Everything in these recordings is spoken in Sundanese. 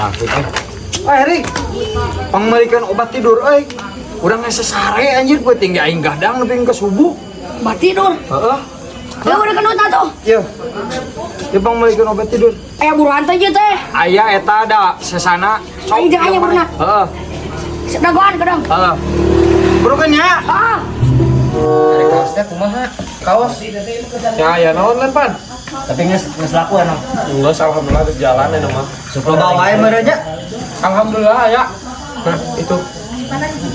Trafik eh. Ah, Erik. Pangmeulikeun obat tidur euy. Urang geus sesare anjir poe tinggi aing gadang nepi ka subuh. Obat tidur. Heeh. Ya udah kenut atuh. Ieu. Ieu pangmeulikeun obat tidur. Aya buruan teh ieu teh. Aya eta da sesana. Aing jeung aya buruna. Heeh. Dagoan kadang. Heeh. Burukeun nya. Ah, Ari kaos teh kumaha? Kaos. Ya ya naon lan pan? Tapi geus geus laku anu. Geus alhamdulillah geus jalan anu mah. Loba wae meureun nya. Alhamdulillah ya. Nah, itu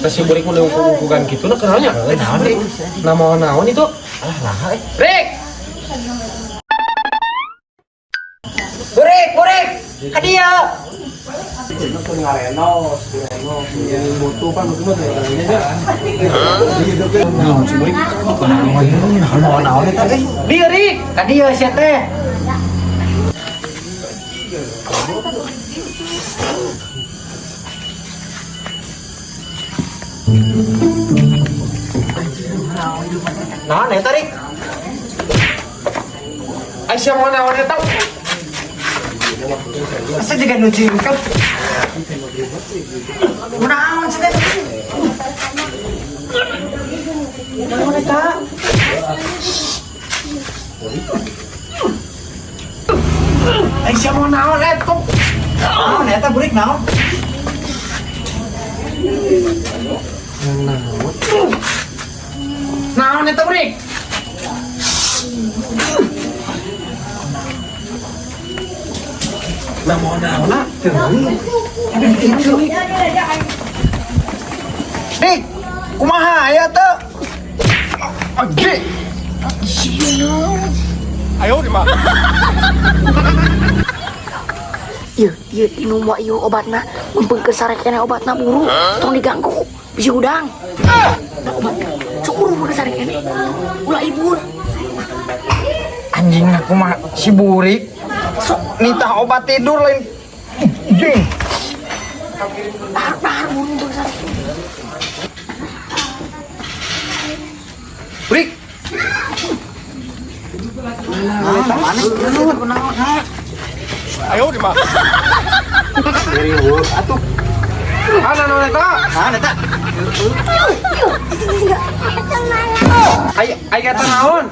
Terus si burik udah ukur-ukuran gitu nah kenalnya. Heuh naon deui? Nah mau naon itu? Alah naha eh. Rik! Burik, burik. Ka dieu. Naon si burik? Naon naon eta euy? Di Rik! Ka dieu sia teh. Naon eta Rik? Aisyah mau naon eta? Asa juga nu cingkep. Naon sih teh? Naon eta? Aisyah mau naon eta? Naon eta burik naon? Naon eta burik? Nah mau naon ah? Dik, kumaha aya teu? Anjing. ieu ieu inum wa ieu obatna, mumpung keur sare keneh obatna buru, tong diganggu, bisi hudang. Nah, obat. Sok buru keur sare keneh. Ulah ibur. Anjing aku mah si burik. Sok nitah obat tidur lain. Anjing. Dahar dahar buru keur sare. Burik. Mana kunaon? Atuh. Ah naon eta? Naon eta? Ai ai eta naon?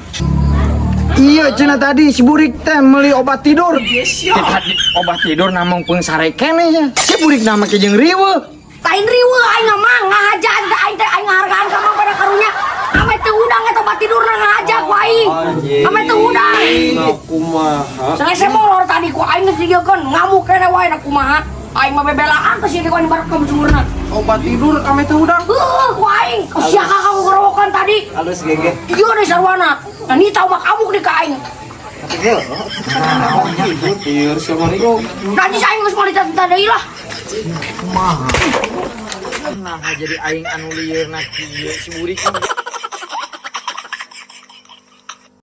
Iya cenah tadi si burik teh meuli obat tidur. Kita obat tidur namung peung sare keneh nya. Si burik nama ke jeung riweuh. Lain riweuh aing mah ngahaja teh aing teh aing ngahargaan ka mang pada karunya. Ame teu hudang eta obat tidurna ngahaja ku aing. Ame teu hudang. Nah kumaha? Sangese molor tadi ku aing geus dijiekeun ngamuk keneh wae na kumaha. Aing mah bebelaan ke sini ku aing barek ka sumurna. Obat tidur kami teh hudang. Heuh ku aing sia ka kerowokan tadi. Halus gege. Iya deh sarwana. Nah ini tahu mah kabuk di ka aing. Tiur si burik. Najis aing geus meuli teh deui lah. Nah jadi aing anu lieurna kieu si burik.